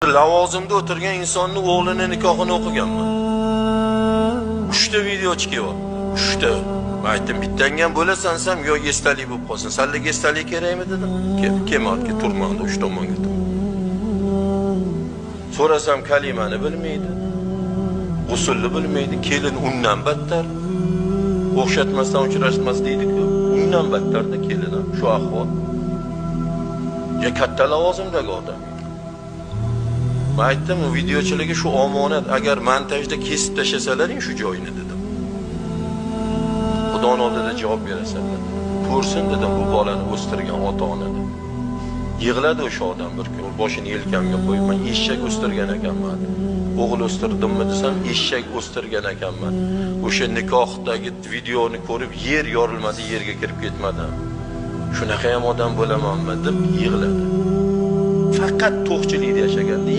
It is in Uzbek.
Lavozimda o'tirgan insonni o'g'lini nikohini o'qiganman. 3 ta videochi kelyapti. 3 ta. Men aytdim, bittangam bo'lasan desam, yo esdalik bo'lib qolsin. Sanlarga esdalik kerakmi dedim. Kelmadi, turmadi, 3 tomonga turdi. So'rasam kalimani bilmaydi. G'usulni bilmaydi, kelin undan battar. O'xshatmasdan uchrashmas deydi-ku. Undan battarda kelin ham shu ahvol. Ya katta lavozimdagi odam. Men aytdim, videochilarga shu omonat, agar montajda kesib tashlasalaring shu joyini dedim. Xudoning oldida javob berasanlar. Ko'rsin dedim bu bolani o'stirgan ota-ona deb. Yig'ladi o'sha odam bir kun, boshini yelkamga qo'yib, men eshak o'stirgan ekanman. O'g'il o'stirdimmi desam, eshak o'stirgan ekanman. O'sha nikohdagi videoni ko'rib, yer yorilmadi, yerga kirib ketmadim. Shunaqa ham odam bo'lamanmi deb yig'ladi. Faqat to'qchilikda yashaganda.